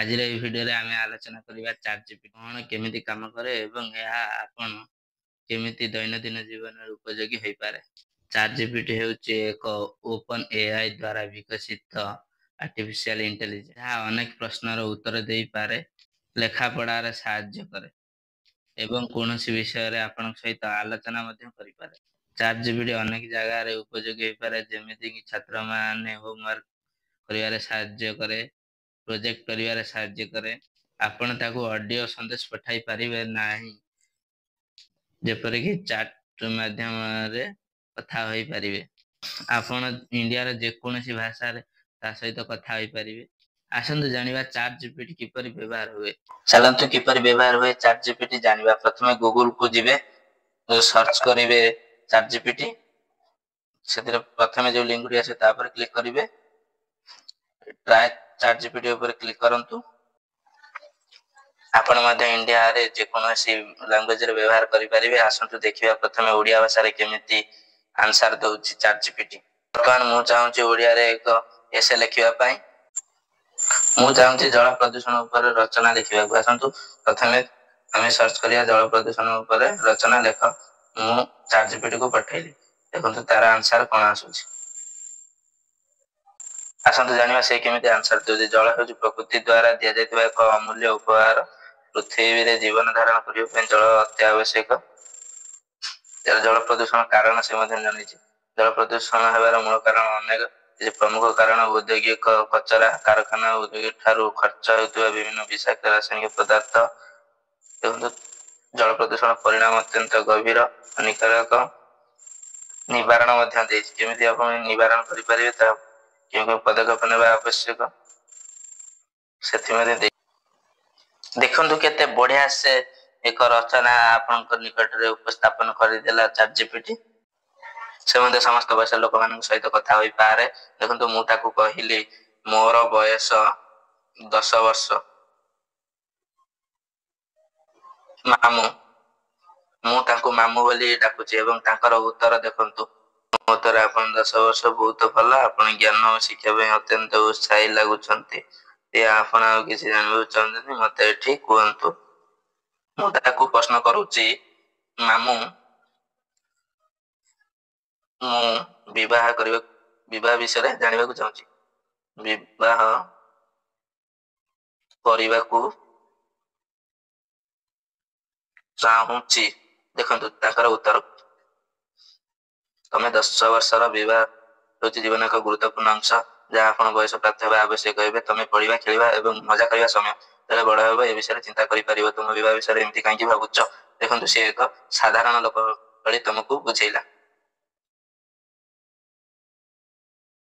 ଆଜିର ଏହି ଭିଡ଼ିଓରେ ଆମେ ଆଲୋଚନା କରିବା ଚାଟ୍ ଜିପିଟି କଣ, କେମିତି କାମ କରେ ଏବଂ ଏହା ଆପଣ କେମିତି ଦୈନନ୍ଦିନ ଜୀବନରେ ଉପଯୋଗୀ ହୋଇପାରେ। ଚାଟ୍ ଜିପିଟି ହେଉଛି ଏକ ଓପନ୍ ଏଆଇ ଦ୍ୱାରା ବିକଶିତ ଆର୍ଟିଫିସିଆଲ ଇଣ୍ଟେଲିଜେନ୍ସ, ଯାହା ଅନେକ ପ୍ରଶ୍ନର ଉତ୍ତର ଦେଇପାରେ, ଲେଖାପଢ଼ାରେ ସାହାଯ୍ୟ କରେ ଏବଂ କୌଣସି ବିଷୟରେ ଆପଣଙ୍କ ସହିତ ଆଲୋଚନା ମଧ୍ୟ କରିପାରେ। ଚାଟ୍ ଜିପିଟି ଅନେକ ଜାଗାରେ ଉପଯୋଗୀ ହୋଇପାରେ, ଯେମିତିକି ଛାତ୍ରମାନେ ହୋମୱାର୍କ କରିବାରେ ସାହାଯ୍ୟ କରେ, ପ୍ରୋଜେକ୍ଟ କରିବାରେ ସାହାଯ୍ୟ କରେ। ଆପଣ ତାକୁ ଅଡିଓ ସନ୍ଦେଶ ପଠାଇ ପାରିବେ ନାହିଁ, ଯେପରିକି ଚାଟ୍ ମାଧ୍ୟମରେ କଥା ହୋଇପାରିବେ। ଆପଣ ଇଣ୍ଡିଆର ଯେକୌଣସି ଭାଷାରେ ତା ସହିତ କଥା ହୋଇପାରିବେ। ଆସନ୍ତୁ ଜାଣିବା ଚାଟ୍ ଜିପିଟି କିପରି ବ୍ୟବହାର ହୁଏ। ଚାଲନ୍ତୁ କିପରି ବ୍ୟବହାର ହୁଏ ଚାଟ୍ ଜିପିଟି ଜାଣିବା। ପ୍ରଥମେ ଗୁଗୁଲକୁ ଯିବେ, ସର୍ଚ୍ଚ କରିବେ ଚାଟ୍ ଜିପିଟି। ସେଥିରେ ପ୍ରଥମେ ଯୋଉ ଲିଙ୍କଟି ଆସିବ ତାପରେ କ୍ଲିକ୍ କରିବେ। ଟ୍ରାଏ ଚାଟ୍ ଜିପିଟି ଉପରେ କ୍ଲିକ୍ କରନ୍ତୁ। ଆପଣ ମଧ୍ୟ ଇଣ୍ଡିଆରେ ଯେକୌଣସି ଲାଙ୍ଗୁଏଜରେ ବ୍ୟବହାର କରିପାରିବେ। ଆସନ୍ତୁ ଦେଖିବା ପ୍ରଥମେ ଓଡ଼ିଆ ଭାଷାରେ କେମିତି ଆନ୍ସର ଦଉଛି ଚାଟ୍ ଜିପିଟି। ବର୍ତ୍ତମାନ ମୁଁ ଚାହୁଁଛି ଓଡ଼ିଆରେ ଏକ ଏସେ ଲେଖିବା ପାଇଁ। ମୁଁ ଚାହୁଁଛି ଜଳ ପ୍ରଦୂଷଣ ଉପରେ ରଚନା ଲେଖିବାକୁ। ଆସନ୍ତୁ ପ୍ରଥମେ ଆମେ ସର୍ଚ୍ଚ କରିବା ଜଳ ପ୍ରଦୂଷଣ ଉପରେ ରଚନା ଲେଖ। ମୁଁ ଚାଟ୍ ଜିପିଟି କୁ ପଠେଇଲି, ଦେଖନ୍ତୁ ତାର ଆନ୍ସର କଣ ଆସୁଛି। ଆସନ୍ତୁ ଜାଣିବା ସେ କେମିତି ଆନ୍ସର ଦେଉଛି। ଜଳ ହେଉଛି ପ୍ରକୃତି ଦ୍ୱାରା ଦିଆଯାଇଥିବା ଏକ ଅମୂଲ୍ୟ ଉପହାର। ପୃଥିବୀରେ ଜୀବନ ଧାରଣ କରିବା ପାଇଁ ଜଳ ଅତ୍ୟାବଶ୍ୟକ। ଜଳ ପ୍ରଦୂଷଣ କାରଣ ସେ ମଧ୍ୟ ଜଣେଇଛି। ଜଳ ପ୍ରଦୂଷଣ ହେବାର ମୂଳ କାରଣ ଅନେକ। କିଛି ପ୍ରମୁଖ କାରଣ ଔଦ୍ୟୋଗିକ କଚରା, କାରଖାନା ଉଦ୍ୟୋଗ ଠାରୁ ଖର୍ଚ୍ଚ ହେଉଥିବା ବିଭିନ୍ନ ବିଷାକ୍ତ ରାସାୟନିକ ପଦାର୍ଥ। ଦେଖନ୍ତୁ, ଜଳ ପ୍ରଦୂଷଣ ପରିଣାମ ଅତ୍ୟନ୍ତ ଗଭୀର, ହାନିକାରକ। ନିବାରଣ ମଧ୍ୟ ଦେଇଛି, କେମିତି ଆପଣ ନିବାରଣ କରିପାରିବେ, ତା କେଉଁ କେଉଁ ପଦକ୍ଷେପ ନେବା ଆବଶ୍ୟକ ସେଥି ମଧ୍ୟ ଦେଇ। ଦେଖନ୍ତୁ କେତେ ବଢିଆ ସେ ଏକ ରଚନା ଆପଣଙ୍କ ନିକଟରେ ଉପସ୍ଥାପନ କରିଦେଲା ଚାଟ୍ ଜିପିଟି। ସେ ମଧ୍ୟ ସମସ୍ତ ବୟସ ଲୋକମାନଙ୍କ ସହିତ କଥା ହୋଇପାରେ। ଦେଖନ୍ତୁ, ମୁଁ ତାକୁ କହିଲି ମୋର ବୟସ 10 ବର୍ଷ। ମାମୁଁ, ମୁଁ ତାଙ୍କୁ ମାମୁଁ ବୋଲି ଡାକୁଛି ଏବଂ ତାଙ୍କର ଉତ୍ତର ଦେଖନ୍ତୁ। ଉତ୍ତର, ଆପଣ 10 ବର୍ଷ, ବହୁତ ଭଲ। ଆପଣ ଜ୍ଞାନ ଓ ଶିକ୍ଷା ପାଇଁ ଅତ୍ୟନ୍ତ ଉତ୍ସାହୀ ଲାଗୁଛନ୍ତି। ଆପଣ ଆଉ କିଛି ଜାଣିବାକୁ ଚାହୁଁଛନ୍ତି, ମତେ ଏଠି କୁହନ୍ତୁ। ମୁଁ ତାକୁ ପ୍ରଶ୍ନ କରୁଛି, ମାମୁଁ, ମୁଁ ବିବାହ କରିବା ବିବାହ ବିଷୟରେ ଜାଣିବାକୁ ଚାହୁଁଛି। ବିବାହ କରିବାକୁ ଚାହୁଁଛି। ଦେଖନ୍ତୁ ତାଙ୍କର ଉତ୍ତର, ତମେ 10 ବର୍ଷର, ବିବାହ ହେଉଛି ଜୀବନ ଏକ ଗୁରୁତ୍ୱପୂର୍ଣ୍ଣ ଅଂଶ ଯାହା ଆପଣ ବୟସ ପ୍ରାପ୍ତ ହେବା ଆବଶ୍ୟକ। ଏବେ ତମେ ପଢିବା, ଖେଳିବା ଏବଂ ମଜା କରିବା ସମୟ। ଯେତେବେଳେ ବଡ ହେବ ଏ ବିଷୟରେ ଚିନ୍ତା କରିପାରିବ। ତୁମ ବିବାହ ବିଷୟରେ ଏମିତି କାହିଁକି ଭାବୁଛ? ଦେଖନ୍ତୁ, ସିଏ ଏକ ସାଧାରଣ ଲୋକ ଭଳି ତମକୁ ବୁଝେଇଲା।